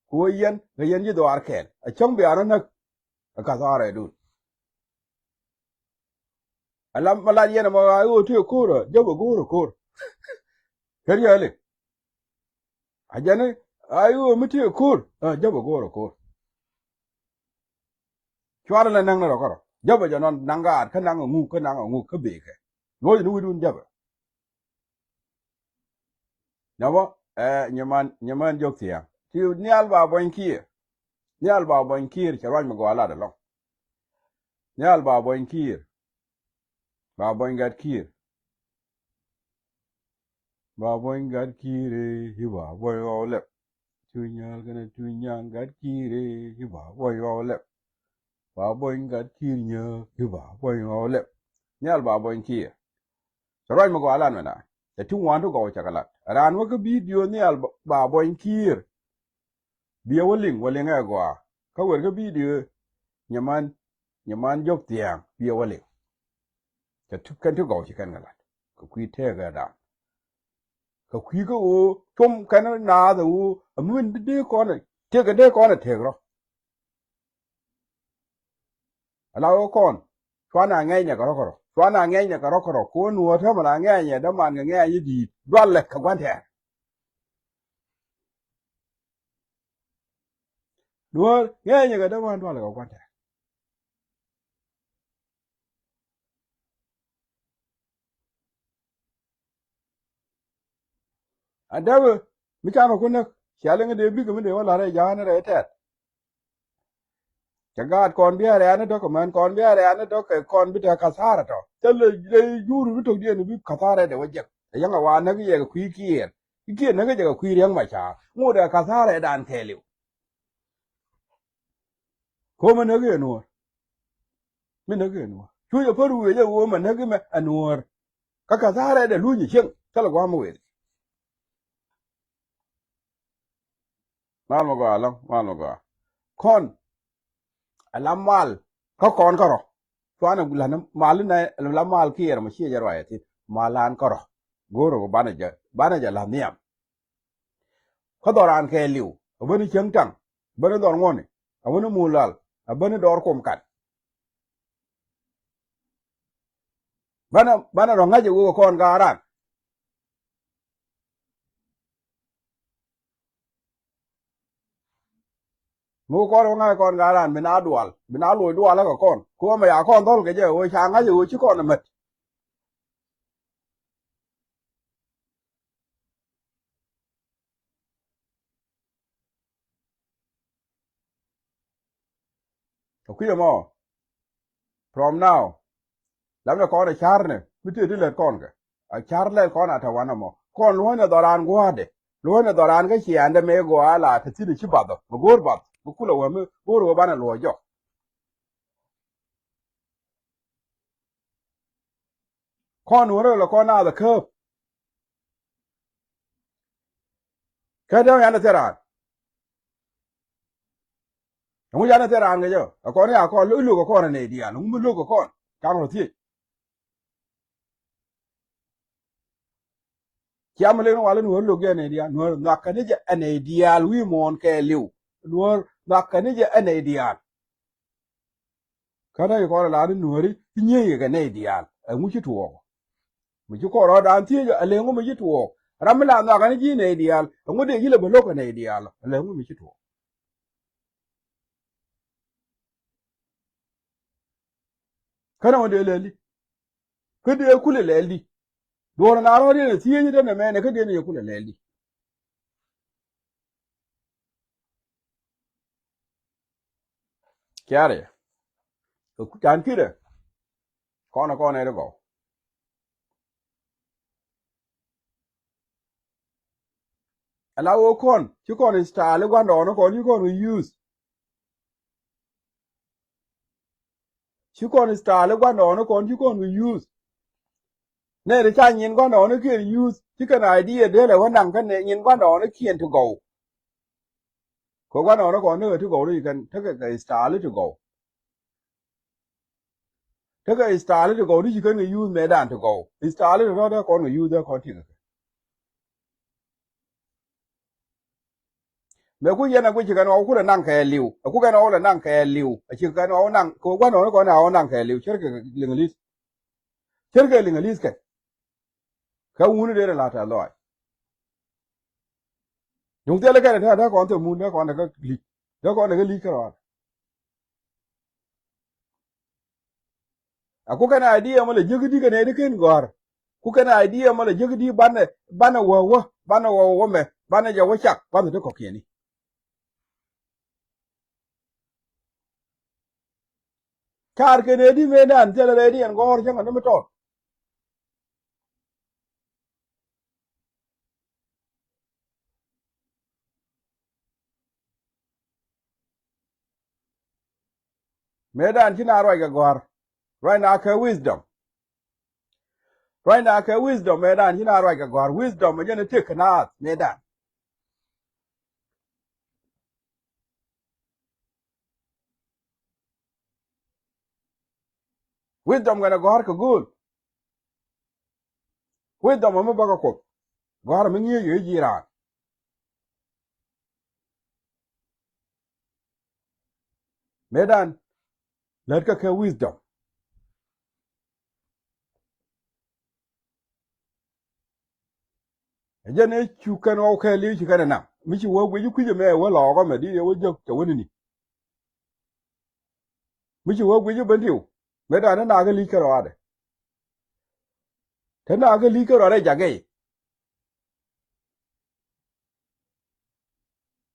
Ku wä yɛn, kɛ yɛn ji̱ dhɔaar kɛɛl. A cäŋ bia rɔ näk. A ka̱thaarɛ dun. A lam, ma lat yɛn ɛmɔ ɣa̱a̱ i̱ ɣöö tëë ko̱r, a jäpɛ go̱o̱r ɛ ko̱r. Kɛ riali. A jɛn i̱ ɣa̱a̱ i̱ ɣöö mi tëë ko̱r, a jäpɛ go̱o̱r ɛ ko̱r. Cuarɛ lɛ näŋ ni rɔ kärɔ. Jäpɛ jɛ nɔn naŋ gaat, kä naŋ ɛŋu, kä naŋ ɛŋu, kä bëë kɛ. Luɔ̱c ni wi̱dun jäpɛ. Nɛ bä, ɛ, nyɛ man, nyɛ man jɔk thia̱a̱ŋ. Ti nhial ba buɔ̱ny kiir. Nhial ba buɔ̱ny kiir, cɛ ruac mi gɔaa lat ɛlɔ̱ŋ. Nhial ba buɔ̱ny kiir. Ba buɔ̱ny gat kiir. Ba buɔ̱ny gat kiir, i̱ ba buɔ̱ny ɣɔw lɛp. Tuny nyaal kɛnɛ tuny nyaal gat kiir, i̱ ba buɔ̱ny ɣɔw lɛp. Ba buɔ̱ny gat kiir nyääk, i̱ ba buɔ̱ny ɣɔw lɛp. Nhial ba buɔ̱ny kiir. Cɛ ruac mi gɔaa lat mɛn da̱a̱. Cɛ ti ŋuan ti gɔw cɛ kɛ lat. Raan wä kä bidio nhial ba, ba buɔ̱ny kiir. Biɛ wä liŋ, wä liŋ ɛ gɔaa. Kä wer kä bidio nyɛ man, nyɛ man jɔk thia̱a̱ŋ, biɛ wä liŋ. Cɛ ti kɛn ti gɔw ci kɛn kɛ lat. Kɛ kui̱ tëëkɛ da̱a̱ŋ. Kɛ kui̱ kä ɣöö com kɛn naath ɛ ɣöö a mi win dee kɔn ɛ tëëkɛ dee kɔn ɛ tëëk rɔ. Ala wä kɔn cuanɛ a ŋɛɛny nɛ kɛ rɔ̱ kärɔ̱, cuanɛ a ŋɛɛny nɛ kɛ rɔ̱ kärɔ̱. Kuɔn nuɔ̱ɔ̱r täämɛ la ŋɛɛny ɛ däman kɛ ŋɛɛny i̱ di̱i̱t dualɛ kɛ gua̱n tɛɛr. Nuɔ̱ɔ̱r ŋɛɛny ɛ kɛ däman dualɛ kɛ gua̱n tɛɛr. A däpɛ mi canɛ ku näk cia liŋ dee bikɛ mi dee wä la̱r ɛ ja̱a̱n rɛy tɛt. Cɛ gaat kɔn bi a rɛ̈ɛ̈n ni dɔ̱k kɛ män kɔn bi a rɛ̈ɛ̈n ni dɔ̱k kɛ kɔn bi te kathara tɔ. Thilɛ ley jur bi tokdiɛn bi kathara dee wä jek. Ɛ yäŋ a wa näk yɛ kɛ kui̱ kiɛɛr. I̱ kiɛɛr näk jɛ kɛ kui̱ riäŋ ma ca̱a̱r ŋot ɛ kathara dan kɛɛliw. Ko̱mɛ näk yɛ nuɔ̱ɔ̱r. Mi näk yɛ nuɔ̱ɔ̱r. Cuc ɛ pär wëë jɛ wëë mɛ näk mɛ ɛ nuɔ̱ɔ̱r. Kä kathara dee luny ɛ cieŋ thilɛ gua̱a̱m wëë. Mal mi gɔaa lɔ̱ŋ, mal mi gɔaa. Kɔn a la mal kä kɔn kärɔ. Cuanɛ la mal inɛ la mal kiɛɛr mɛ ciɛ jɛ ruac a thi̱n. Mal an kärɔ. Go̱o̱r ɛ banɛ jɛ, banɛ jɛ la nhiam. Kä dhɔran kɛɛliw a bäni cäŋ taŋ, a bäni dhɔr ŋuɔ̱ni, a bäni muul lal, a bäni dɔɔr kom kat. Banɛ, banɛ rɔ ŋa̱c ɛ wek ɛ kɔn gaaran. Mi wä kɔn wä ŋa̱c kɔn gaaran bi na dual, bi na loc dual kɛ kɔn. Kɛ wä mɛ ya kɔn dhɔl kɛ jɛ wä ca ŋa̱c wä ci kɔn mät. Kɛ kui̱ ɛmɔ from now. Lamnɛ kɔn ɛ ca̱rnɛ mi tëë ti lät kɔn kɛ. A ca̱r lɛl kɔn a te wanɛ mɔ kɔn luɔ̱nɛ dhɔran gua̱a̱dɛ. Luɔ̱nɛ dhɔran kä ciaandɛ mëë gɔaa la te thi̱n ci bathɔ mi go̱o̱r bath mi kulɛ wä mi go̱o̱r wä banɛ luɔ̱c jɔk. Kɔn wä rɛl kɔn naath ɛ kääp. Kä dee yan ɛ thil raan. Ɛŋu yan ɛ thil raan kɛ jɛ ɛ kɔn ya kɔn i̱ lo̱k ɛ kɔn ɛ nɛy diaal ɛŋu mi lo̱k ɛ kɔn. Kaŋ rɔ thiec. Ciam mi lek ni wal in wä lo̱k jɛ ɛ nɛy diaal nuäär nhɔakä ni jɛ ɛ nɛy diaal wi̱i̱ muɔ̱ɔ̱n kɛɛliw. Nuäär nhɔakä ni jɛ ɛ nɛy diaal. Kä rɛy kɔn ɛ la ni nuääri ti nyiey kɛ nɛy diaal ɛŋu ci tuɔɔk. Mi ci kɔn rɔɔdan thiec ɛ lɛŋu mi ci tuɔɔk. Ram mi la nhɔakä ni ji̱ nɛy diaal ɛŋu dee ji̱ lɛ bä lo̱k kɛ nɛy diaal ɛ lɛŋu mi ci tuɔɔk. Kä nɔmɔ dee lɛl di. Kä dee kulɛ lɛl di. Duɔ̱ɔ̱r na rɔ̱ diɛn ɛ thiec ni dee nɛ mɛnɛ kä dee ni yɛ kulɛ lɛl di. Kiarɛ. Kɛ ku can ki̱dɛ. Kɔn ɛ kɔn ɛ ri gɔw. Ala wä kɔn ci kɔn istaali gua̱ndɔɔŋni kɔn ci kɔn wi yuth. Ci kɔn istaali gua̱ndɔɔŋni kɔn ci kɔn wi yuth. Nɛy ti ca nyin gua̱ndɔɔŋni kiɛn yuth ci kɛn idea dee lɛ wä naŋ kä nyin gua̱ndɔɔŋni kiɛn ti gɔw. Kɛ gua̱ndɔɔŋni kɔn tekɛ ti gɔw ni ci kɛn tekɛ kɛ istaali ti gɔw. Tekɛ istaali ti gɔw ni ci kɛn kɛ yuth mɛtdan ti gɔw. Istaali ti rɔ̱ dee kɔn kɛ yuth dee kɔn ti kɛ kɛ. Mëë ku yɛn a guic ci kɛn ɣɔw ku lɛ naŋ kɛɛliw. Ɛ ku kɛn ɣɔw lɛ naŋ kɛɛliw. Ɛ ci kɛn ɣɔw naŋ kɛ gua̱n ɣɔw ni kɔn ɛ ɣɔw naŋ kɛɛliw. Cärkɛ Liŋli̱th. Cärkɛ Liŋli̱th kɛ. Kä wuni dee rɛ la̱t a lɔac. Duŋ thilɛ kɛn ɛ tɛ̈, tɛ̈ kɔn thil mun, tɛ̈ kɔn ɛ kä li̱c. Tɛ̈ kɔn ɛ kä li̱c kärɔa. A ku kɛn idea mɔ lɛ jiäk di kɛn ɛ di ken gɔ̱a̱r. Ku kɛn idea mɔ lɛ jiäk di banɛ, banɛ wä wä, banɛ wä wä mɛ, banɛ jɛ wä cak, banɛ ti kɔ̱kiɛni. Car kɛn ɛ di mëëdan thilɛ rɛy di ɛn gɔ̱a̱r cäŋ ɛ ni mi tɔt. Mëëdan ci na ruac kɛ gɔ̱a̱r. Ruac na kɛ wisdom. Ruac na kɛ wisdom mëëdan ci na ruac kɛ gɔ̱a̱r. Wisdom ɛ jɛn ɛ tëk kɛ naath mëëdan. Wisdom kɛnɛ gɔ̱a̱r kɛ go̱o̱l. Wisdom ɛ mi bäkɛ Kuoth. Gɔ̱a̱r ɛ mi ŋi̱eec ɛ ji̱ raan. Mëëdan lät kä kɛ wisdom. Ɛ jɛn ɛ cu kɛn ɣɔw kɛɛliw ci kɛn ɛ nam. Mi ci wä guic i̱ kui̱c ɛmɛ ɛ wä lɔɔk ɛmɛ di ɛ wä jek cɛ wä ni̱ni. Mi ci wä guic i̱ ben tiw. Mëëdan te naath kä li̱c kärɔadɛ. Te naath kä li̱c kärɔadɛ jakɛ i̱.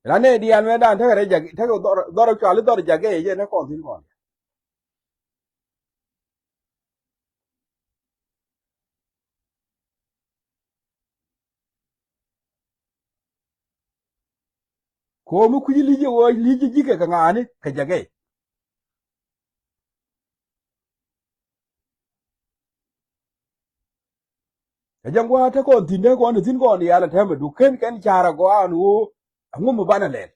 Ran nɛ diaal mëëdan tekɛ rɛy jak, tekɛ dhɔr, dhɔr cuali dhɔr jakɛ jɛ nɛ kɔn thi̱n kɔn. Ko̱o̱m mi kui̱ci li̱c jɛ ɣöö li̱c jɛ ji̱kɛ kɛ ŋa̱a̱ni kɛ jakɛ. Ɛ jɛn gua̱a̱th te kɔn thi̱n te kɔn te thi̱n kɔn diaal ɛ tɛmɛ duk ken kɛn ca̱r ɛ gɔaa ɛn ɣöö ɛŋu mi banɛ lɛl.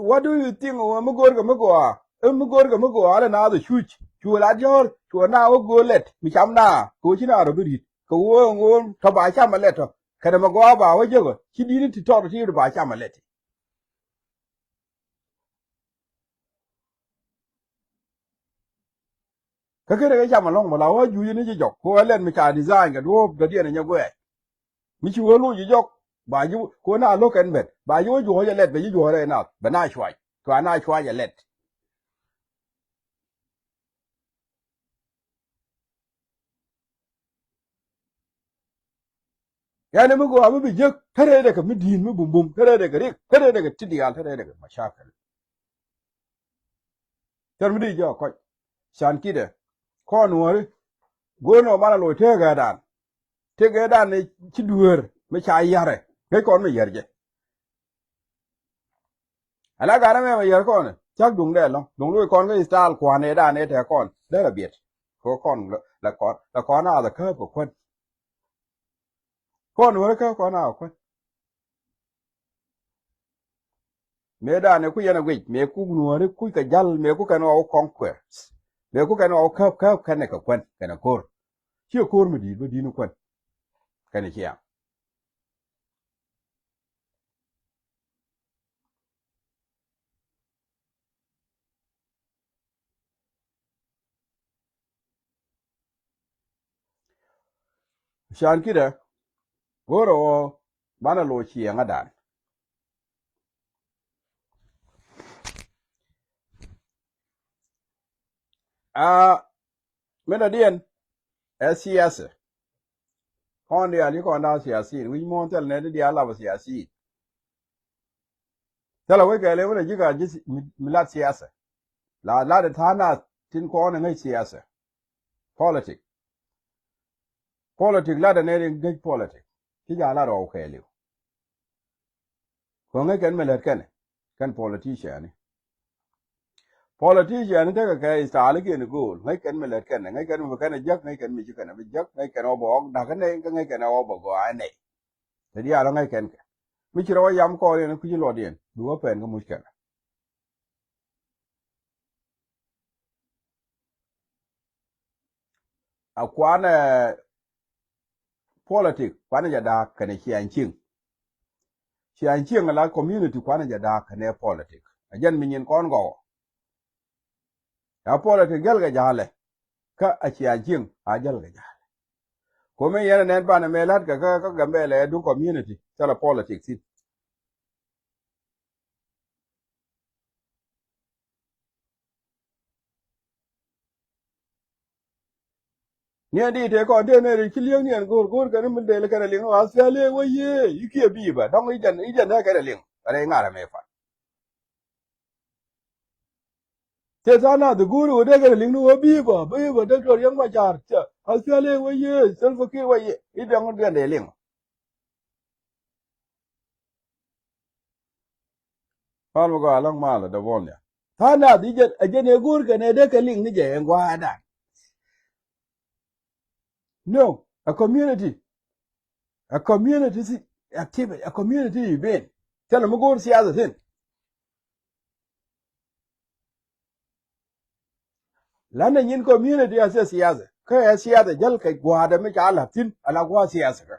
What do you think ɣöö mi go̱o̱rkɛ mi gɔaa? Ɛ mi go̱o̱rkɛ mi gɔaa lɛ naath ɛ cuc. Cuɛ la diɔ̱ɔ̱r cuɛ naath ɣä go̱o̱r lɛt mi cam naath kɛ ɣöö ci naath rɔ bi ri̱t kɛ ɣöö ɛŋu tɔ ba cam ɛ lɛt tɔ. Kɛnɛ mi gɔaa ba wä jek ɔ ci di̱t ni ti tɔt ti ba cam ɛ lɛt. Kä ken rɛ kɛ cam ɛlɔ̱ŋ bä la wä juuc ni ci jɔk ku ɛ lɛt mi ca design kɛ duɔ̱ɔ̱p dɔ̱diɛn ɛ nyɛ guɛɛc. Mi ci wä loc ci jɔk ba ji̱ ku na lo̱k kɛn ben ba ji̱ wä juɔ̱ɔ̱c ɛ lɛt bɛ ji̱ juɔ̱ɔ̱c rɛy nath bɛ na cuac cua na cuac ɛ lɛt. Yɛn mi gɔaa mi bi jek te rɛydɛ kɛ mi di̱i̱n mi bumbum te rɛydɛ kɛ rik te rɛydɛ kɛ ti diaal te rɛydɛ kɛ macakɛl. Cär mi di jɔak kɔc can kidɛ kɔn nuɔ̱ɔ̱ri. Go̱o̱r nɔ banɛ loc tëëkɛ dan tëëkɛ dan ni ci dueer mi ca yarɛ ŋäc kɔn mi yär jɛ. Ala garɛ mɛmɛ yär kɔn cak duŋdɛ lɔ̱ŋ duŋ loc kɔn kä istal kua̱n ëëdan ëë tɛk kɔn derɛ biɛt. Kɛ kɔn la kɔn la kɔn a la kääp kɛ kuän. Kɔn wä kä kɔn a kuän. Mëëdan ëë ku yɛn a guic mëë ku nuɔ̱ɔ̱ri kuc kɛ jal mëë ku kɛn ɣɔw conquest. Mëë ku kɛn ɣɔw kääp kääp kɛn ɛ kɛ kuän kɛn ɛ ko̱r. Ciɛ ko̱r mi di̱i̱t bä di̱i̱t ni kuän. Kɛn ɛ ciaŋ. Can kidɛ go̱o̱rɛ ɣöö banɛ loc ciɛŋädan. Aa, min dɔ̱diɛn ɛ siasa. Kɔn diaal ci kɔn da̱a̱ siasin wi̱c muɔ̱ɔ̱n thil nɛy ti diaal lapä siasin. Thilɛ wec kɛɛl ëë wälɛ ji̱ ka ji̱ mi lat siasa. La lat ɛ tha̱a̱ŋ naath tin kɔn ɛ ŋäc siasa. Politik. Politik lat ɛ nɛy ti ŋäc politik. Ci ja̱ lat rɔw kɛɛliw. Kɛ ŋäc kɛn mi lät kɛnɛ kɛn politician ni. Politician ni tekɛ kɛ istalikiɛn go̱o̱l ŋäc kɛn mi lät kɛnɛ ŋäc kɛn mi bi kɛnɛ jek ŋäc kɛn mi ci kɛnɛ bi jek ŋäc kɛn ɔ bɛ ɣɔk da̱k kɛnɛ ŋäc kɛn ɔ bɛ gɔaa nɛy. Te diaal ɔ ŋäc kɛn kɛ mi ci rɔ wä yam kɔɔr yɛn kuci luɔt yɛn bi wä pɛn kä muc kɛnɛ. a kuanɛ politik kuanɛ jɛ da̱a̱k kɛnɛ ciaŋ cieŋ. Ciaŋ cieŋ ala community kuanɛ jɛ da̱a̱k kɛnɛ politik. A jɛn mi nyin kɔn gɔwä. Ya politik jäl kɛ ja̱a̱lɛ. Kä a ciaŋ cieŋ a jäl kɛ ja̱a̱lɛ. Komi yɛn a nɛn banɛ mɛ la̱t kɛ kä, kä Gambɛlɛ ɛ duŋ community thilɛ politik thi̱n. Niɛn di tëë kɔn tëë nɛɛri ci li̱eŋ niɛn go̱o̱r go̱o̱r kɛn mi dee lɛ kɛn a liŋ ɣɔaa thiali wä yee i̱ kiɛ bi̱i̱ bä dɔ̱ŋ i̱ jɛn i̱ jɛn dee kɛn a liŋ. Rɛy ŋa̱r ɛmɛ pan. Tëë tha̱a̱ŋ nath go̱o̱r ɣöö dee kɛn a liŋ ni ɣöö bi̱i̱ bä bi̱i̱ bä Doctor Riek Machar. Ɣɔaa thiali wä yee Salva Kiir wä yee i̱ dɔ̱ŋ i̱ jɛn dee liŋ. Mal mi gɔaa läŋ mal dee bɔl nia. Tha̱a̱ŋ nath i̱ jɛn ɛ jɛn ɛ go̱o̱r kɛn ɛ dee kɛ liŋ ni jɛ ɛn gua̱a̱dan. No, a community. A community thi activity, a community event. Thilɛ mi go̱o̱r siasa thi̱n. Lanɛ nyin community a thil siasa kä ɛ siasa jäl kɛ gua̱a̱dɛ mi ca la̱p thi̱n ala gua̱a̱ siasa kä.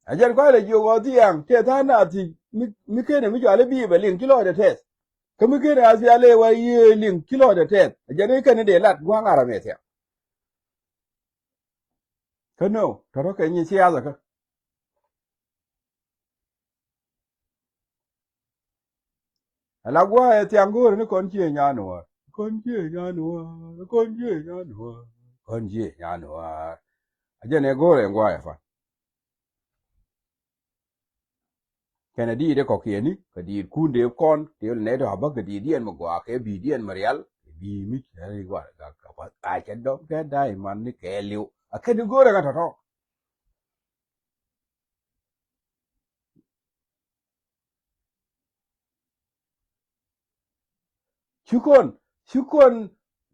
A jɛn kualɛ jiök ɣɔɔ thiaŋ tëë tha̱a̱ŋ nath thiec mi, mi kenɛ mi cɔal i̱ bi̱i̱ bɛ liŋ ci lɔɔcdɛ tɛth. Kä mi kenɛ a thial ëë wä yiëë liŋ ci lɔɔcdɛ tɛth a jɛn i̱ kɛn i̱ dee lat gua̱a̱ŋ aramɛ thiaŋ. Kä no tɔ̱tɔ̱ kɛ nyin siasa kä. Ala gua̱a̱ ɛ thiaŋ go̱o̱rɛ ni kɔn cië nyan wäär. Kɔn cië nyan wäär, kɔn cië nyan wäär, kɔn cië nyan wäär. A jɛn ɛ go̱o̱rɛ ɛn gua̱a̱ ɛ fan. Kɛnɛ diit ɛ kɔkiɛni kɛ diit kun dee kɔn tëë lɛ nɛy tɔ̱ abä kɛ diit diɛn mi gɔaa kɛ bi̱i̱ diɛn mi rial. Bi̱i̱ mi cɛ ri gua̱a̱r gak kɛ path a cɛ dɔm kɛ da̱a̱ iman ni kɛ liw a kɛn di go̱o̱rɛ ŋa tɔ̱tɔ̱. Ci kɔn, ci kɔn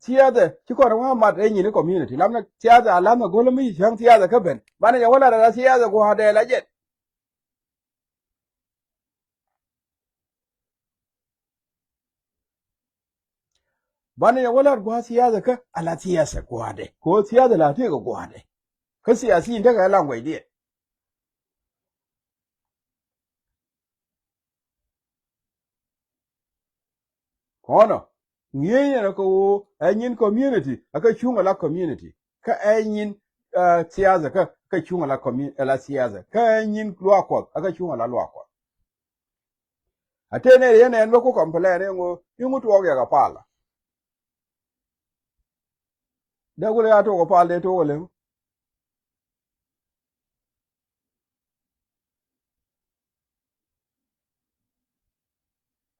thiathɛ ci kɔn ŋuan mat ɛ nyin i̱ community lam ni thiathɛ a lam ɛ go̱l mi cäŋ thiathɛ kä ben banɛ jɛ wä lat ala thiathɛ gua̱a̱dɛ la jɛn. Banɛ yɛ wä lat gua̱a̱ thiathɛ kä ala thiathɛ gua̱a̱dɛ kɛ ɣöö thiathɛ la tëëkɛ gua̱a̱dɛ. Kä thiathɛ in tekɛ language diɛ. Kɔnɔ ŋi̱eec nɛnɛ kɛ ɣöö ɛ nyin community ɛ kä cuŋ ala community kä ɛ nyin thiathɛ kä kä cuŋ ala community ala thiathɛ kä ɛ nyin luaak kuɔth ɛ kä cuŋ ala luaak kuɔth. A tëë nɛy yɛn ɛn bä ku complain iŋu iŋu tuɔɔk yɛ kɛ pal. Dee kulɛ ya tuɔɔk kɛ pal dee tuɔɔk kɛ leŋ.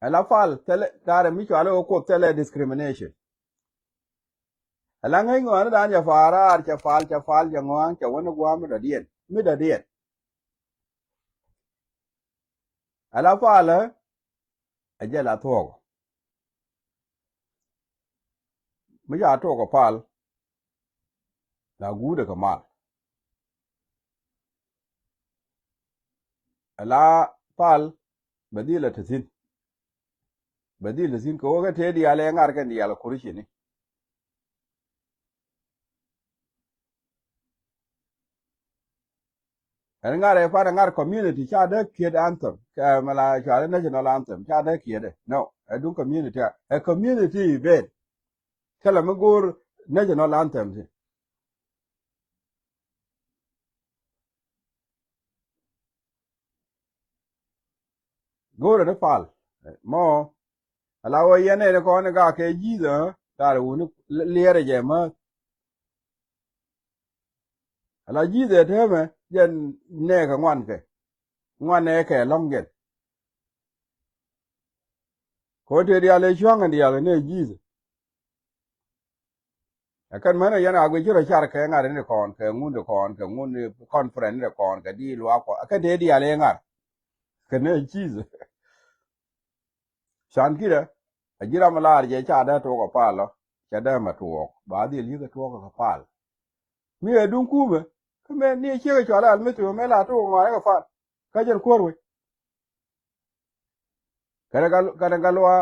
Ɛla pal thɛlɛ taarɛ mi cualɛ wä kuoth thɛlɛ discrimination. Ɛla ŋäc ŋɔaani dan cɛ pal raar cɛ pal cɛ pal cɛ ŋɔaani cɛ wä ni gua̱a̱m mi dɔ̱diɛn mi dɔ̱diɛn. Ala palä ɛ jɛ la thuɔ̱k. Mi ca tuɔk ɛ pal la guudɛ kɛ mal. Ala pal bɛ dhil ɛ te thi̱n. Bɛ dhil te thi̱n kɛ ɣöö kɛ tëë diaal ɛ ŋa̱r kɛn diaal ɛ kuricini. Ɛn ŋa̱r ɛ pan ɛ ŋa̱r community ca dee kiet anthem kɛ mɛ la cual ɛ national anthem ca dee kiet ɛ no ɛ duŋ community ɛ community event. Thilɛ mi go̱o̱r national anthem ti. Go̱o̱rɛ ni pal mɔ ala wä yɛn nɛy ni kɔn ni gak kɛ ji̱th ɛ tar wuni liɛrɛ jɛ mäth. Ala ji̱th ɛ täämɛ jɛn nɛɛkɛ ŋuan kɛ ŋuan nɛɛkɛ lɔ̱ŋ jɛn. Kɛ ɣöö tëë diaal ëë cua̱ŋ ɛ diaal ɛ nɛy ji̱th. Ɛ kɛn mänɛ yɛn a guic ci rɔ car kɛ ŋa̱r ni kɔn kɛ ŋun ni kɔn kɛ ŋun ni conference ni kɔn kɛ di luaak kɔn ɛ kɛn tëë diaal ëë ŋa̱r. Kɛ nɛy ji̱th. Can ki̱dɛ a ji̱ ram mi laar jɛ ca dee tuɔk ɛ pal ɔ ca dee mɛ tuɔɔk ba dhil yi̱k ɛ tuɔɔk ɛ kɛ pal. Mi ɛ duŋ kumɛ kä Mɛ ni ciek cual al mi thio mɛ la tok ŋɔaani kɛ pal. Kä jɛn kuäär wec. Kɛnɛ gal, kɛnɛ gal wa,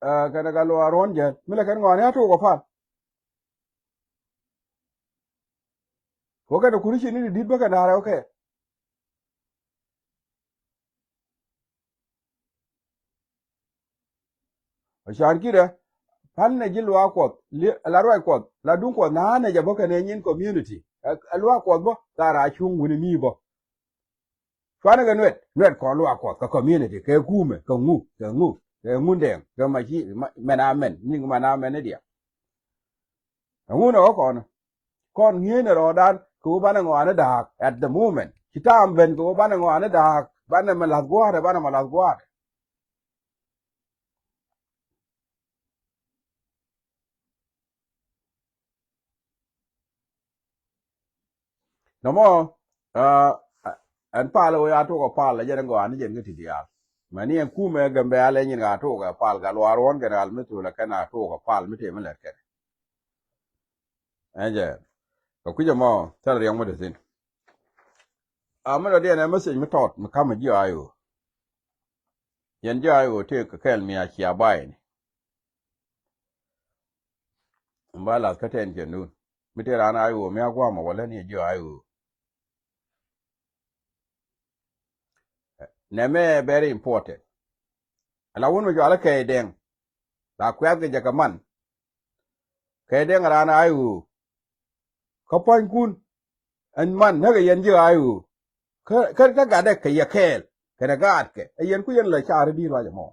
ɛ, kɛnɛ gal wa ruɔn jɛn. Mi lɛ kɛn ŋɔaani a tok kɛ pal. Kɛ kɛnɛ kuri ci ni di dit bä kɛnɛ arɛ wä kɛ. Ɛ can kirɛ, pal nɛ ji̱ luaak Kuɔth, li-, la ruac Kuɔth, la duŋ Kuɔth, na nɛ jɛ bä kɛnɛ nyin community. Ɛ, ɛ luaak Kuɔth bä, ka ra cuŋ wuni mi bä. Cuanɛ kɛ nuɛt, nuɛt kɔn luaak Kuɔth, kɛ community, kɛ kumɛ, kɛ ŋu, kɛ ŋu, kɛ ŋundɛŋ, kɛ maci, ma-, mɛn a mɛn, niŋ mɛn a mɛn ni diɛ. Ɛŋu nɛ wä kɔn? Kɔn ŋi̱eec ni rɔɔdan kɛ wä banɛ ŋɔaani da̱a̱k at the moment. Ci ta̱a̱m ben kɛ wä banɛ ŋɔaani da̱a̱k, banɛ mɛ la̱th gua̱a̱tɛ, banɛ mɛ la̱th gua̱a̱tɛ. Nɔmɔ, ɛ, ɛn pal wee a tok ɛ pal ɛ jɛn ŋɔaani jɛn kä ti diaal. Mɛni ɛn kumɛ Gambɛl ɛ nyin ka tok ɛ pal, ka luaar ɣɔ̱n kɛn ɣal mi thol ɛ kɛn a tok ɛ pal mi tëë mi lɛt kɛn. Ɛn jɛ kɛ kui̱c ɛmɔ thil riɛŋ mi te thi̱n. A mi dɔ̱diɛn ɛ message mi tɔt mi ka̱m ɛ ji̱ a i̱ ɣöö yɛn ji̱ a i̱ ɣöö tëë kɛ kɛɛl mi a cia ba̱a̱ ini. Ba lath kä tɛn cɛ nun mi tëë raan a i̱ ɣöö mi a gua̱a̱mɔ wala ni ɛ ji̱ a i̱ ɣöö. Nɛmɛ very important. Ala wun mi cɔal i̱ Kɛy Dɛŋ, la kuɛth kɛ jɛ kɛ man. Kɛy Dɛŋ raan a i̱ ɣöö kä pua̱nykun. Ɛn man näk ɛ yɛn ji̱ a i̱ ɣöö kä, kä, kä gatdɛ kɛ yɛ kɛɛl kɛnɛ gaatkɛ ɛ yɛn ku yɛn la car i̱ di̱i̱t ruac ɛmɔ.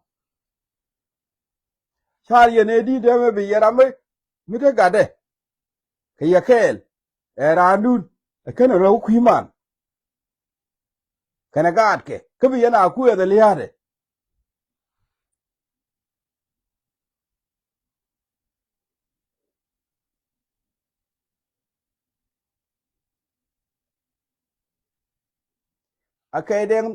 Car yɛn ɛ di̱i̱t dee mɛ bi yɛ ram mi, mi te gatdɛ kɛ yɛ kɛɛl ɛ raandun ɛ kɛn rɛw kui̱ man. Kɛnɛ gaatkɛ kä bi yɛn a kuɛth ɛ lia̱a̱dɛ. A Kɛy Dɛŋ,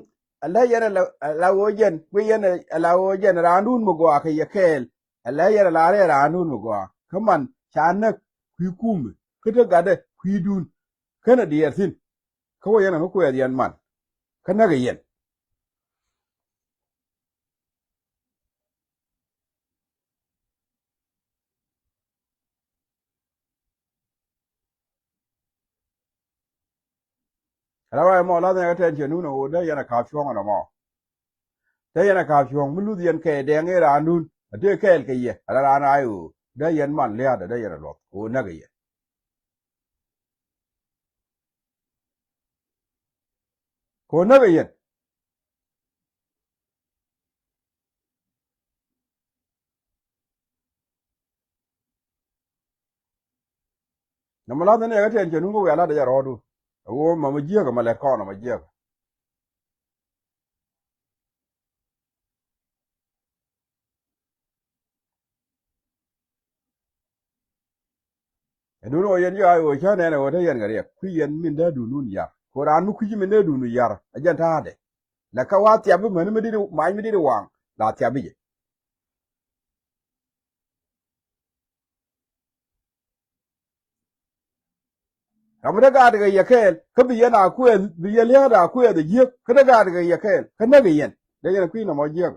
a lɛ yɛn a la, a la ɣöö jɛn, kui̱ yɛn a la ɣöö jɛn raandun mi gɔaa kɛ yɛ kɛɛl. A lɛ yɛn a la rɛɛ raandun mi gɔaa. Kä man ca näk kui̱ kumɛ, kä te gatdɛ kui̱dun. Känɛ diɛɛr thi̱n. Kä wä yɛn a mi kuɛɛth yɛn man. Kä näk ɛ yɛn. Ala ruac mɔ lath ni kä tɛn cɛ nun ɛ ɣöö dee yɛn a ka̱p cuɔ̱ŋ ɛn ɛmɔ. Dee yɛn a ka̱p cuɔ̱ŋ mi luth yɛn Kɛy Dɛŋ i̱ raandun a tëë kɛɛl kɛ yɛ ala raan a i̱ ɣöö dee yɛn man lia̱a̱dɛ dee yɛn a luɔth kɛ ɣöö näk ɛ yɛn. Kɛ ɣöö näk ɛ yɛn. Nɔmɔ lath ni ɛ kä tɛn cɛ nun kä wiaa la̱t ɛ jɛ rɔɔdu. Ɛ ɣöö mamɛ jiäkä, ma lɛt kɔn ɔmɔ jiäkä. Ɛ duun ɣöö yɛn ji̱ a i̱ ɣöö cä nɛn ɛ ɣöö te yɛn kɛ riɛk kui̱ yɛn min dee duundun yar. Kɛ ɣöö raan mi kui̱ci min dee duundu yar ɛ jɛn ta̱a̱dɛ. Lɛ kä wa thiap i̱ mäni mi dit, mac mi dit i̱ waŋ la thiap i̱ jɛ. Ram mi te gaat kɛ yɛ kɛɛl kä bi yɛn a kuɛth, bi yɛ lia̱a̱t a kuɛth ɛ jiäk kä te gaat kɛ yɛ kɛɛl kä näk ɛ yɛn. Dee yɛn kui̱ nɔmɔ jiäk.